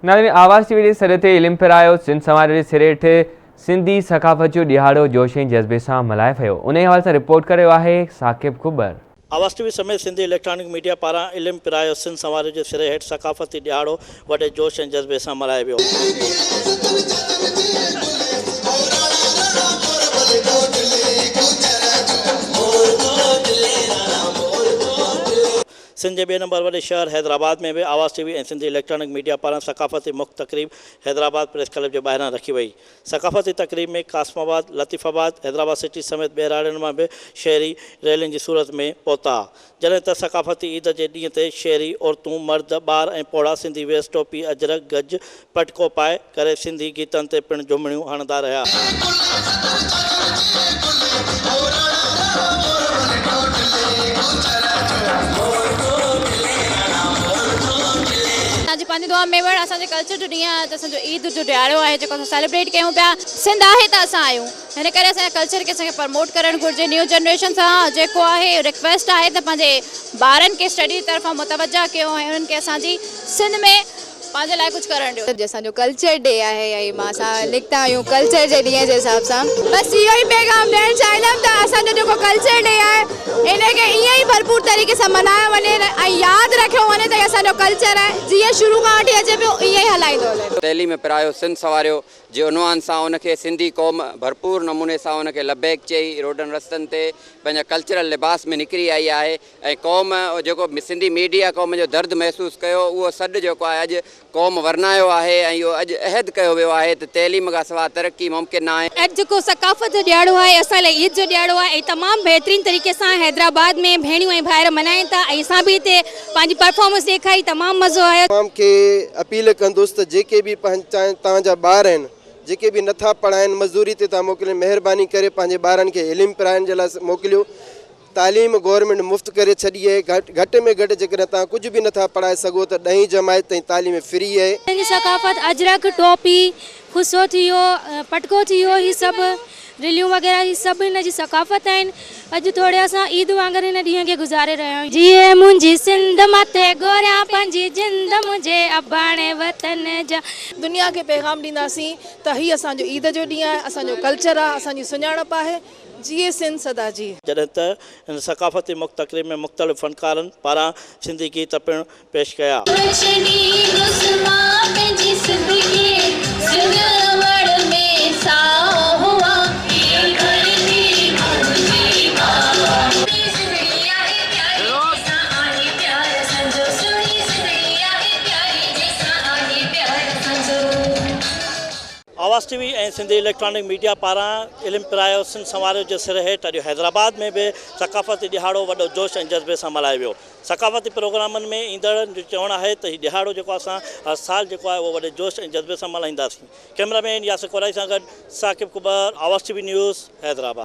ناظرين آواز ٽي وي جي سڏ تي علم پرايو سنڌ سماج جي سر هيٺ سنڌي ثقافت جو ڏهاڙو جوش ۽ جذبي سان ملهايو ويو انهي حوالي سان رپورٽ ڪري رهيو آهي ثاقب ڪٻر. آواز ٽي وي سميت سنڌي اليڪٽرانڪ ميڊيا پاران علم پرايو سنڌ سنواريو جي سري هيٺ ثقافتي ڏهاڙو وڏي جوش ۽ جذبي سان ملهايو ويو. سنڌ جي ٻئي نمبر وڏي شهر حيدرآباد ۾ به Awaz T V ۽ Sindhi electronic media پاران ثقافتي مک تقريب حيدرآباد پريس ڪلب جي ٻاهران رکي وئي. ثقافتي تقريب ۾ قاسم آباد، لطيف آباد، حيدرآباد سٽي سميت ٻهراڙين مان به شهري ريلين جي صورت ۾ پهتا. جڏهن ته ثقافتي عيد جي ڏينهن تي شهري، عورتون، مرد، ٻار ۽ پوڙها سنڌي ويس، ٽوپي، اجرڪ، گج، پٽڪو پائي ڪري سنڌي گيتن تي پڻ جهومڻيون هڻندا رهيا. اسان جي پنهنجي دعا ميوڙ اسان جي ڪلچر جو ڏينهن آهي اسان جو عيد جو ڏهاڙو آهي جيڪو اسان سيليبريٽ ڪيون پيا سنڌ آهي ته اسان آهيون هن ڪري اسان جي ڪلچر کي اسان کي پروموٽ ڪرڻ گهرجي نيو جنريشن سان جيڪو آهي رڪويسٽ آهي ته پنهنجي ٻارن کي اسٽڊي جي طرفان متوجه ڪيو ۽ انهن کي اسان جي سنڌ ۾ پنهنجي لاء ڪجهه ڪرڻ ڏيو. اڄ اسان جو ڪلچر ڊي آهي ۽ مان اسان نڪتا آهيون ڪلچر جي ڏينهن جي حساب سان. بس اهو ئي پيغام ڏيڻ چاهيندم ته اسان جو جيڪو ڪلچر ڊي آهي ان کي ائين ئي ڀرپور طريقي سان ملهايو وڃي ۽ ياد رکيو وڃي ته هي اسان جو ڪلچر آهي جيئن شروع کان وٺي اچي پيو ائين ئي هلائيندو هلي. تعليم پرايو سنڌ سنواريو جي عنوان سان ان کي سنڌي قوم ڀرپور نموني سان ان کي لبيڪ چئي روڊن رستن تي پنهنجا ڪلچرل لباس ۾ نڪري آئي آهي ۽ قوم جيڪو سنڌي ميڊيا قوم جو درد محسوس ڪيو اهو سڏ جيڪو آهي اڄ قوم ورنايو آهي ۽ اهو اڄ عهد ڪيو ويو آهي ته تعليم کان سواء ترقي ممڪن ناهي. اڄ جيڪو ثقافت جو ڏهاڙو آهي اسان لاء عيد جو ڏهاڙو آهي ۽ تمام بهترين طريقي سان حيدرآباد ۾ ڀيڻيون ۽ ڀائر ملهائين ٿا ۽ اسان به هتي پنهنجي پرفارمنس ڏيکاري تمام مزو آيو. عوام کي اپيل ڪندس ته جيڪي به توهان جا ٻار آهن جيڪي به نٿا پڙهائن مزدوري تي ٿا موڪلين مهرباني ڪري پنهنجي ٻارن کي علم پرائڻ جي لاء موڪليو تعليم گورنمينٽ مفت ڪري ڇڏي آهي گهٽ ۾ گهٽ جيڪڏهن توهان ڪجهه به نٿا پڙهائي سگهو ته ڏهين جماعت تائين تعليم فري آهي. پنهنجي ثقافت اجرڪ، ٽوپي، کسو ٿي ويو، پٽڪو ٿي ويو هي سڀ رليون وغيره هي سڀ هن جي ثقافت آهن. اڄ ٿوري اسان عيد وانگر هن ڏينهن کي گذاري رهيا آهيون. جيئي منهنجي سنڌ مٿي گهوريان پنهنجي جند منهنجي اباڻي وطن جا. دنيا کي پيغام ڏينداسين ته هي اسان جو عيد جو ڏينهن آهي، اسان جو ڪلچر آهي، اسان جي سڃاڻپ آهي. جيئي سنڌ سدا جيئي. جڏهن ته هن ثقافتي مک تقريب ۾ مختلف فنڪارن پاران سنڌي گيت پڻ پيش ڪيا. Awaz T V ۽ Sindhi electronic media پاران علم پرايو سنڌ سنواريو جي سر هيٺ اڄ حيدرآباد ۾ به ثقافتي ڏهاڙو وڏو جوش ۽ جذبي سان ملهايو ويو. ثقافتي پروگرامن ۾ ايندڙن جو چوڻ آهي ته هي ڏهاڙو جيڪو اسان هر سال جيڪو آهي اهو وڏي جوش ۽ جذبي سان ملهائينداسين. ڪئميرا مين ياسر ڪورائي سان گڏ Saqib Kubar, Awaz T V news, Hyderabad.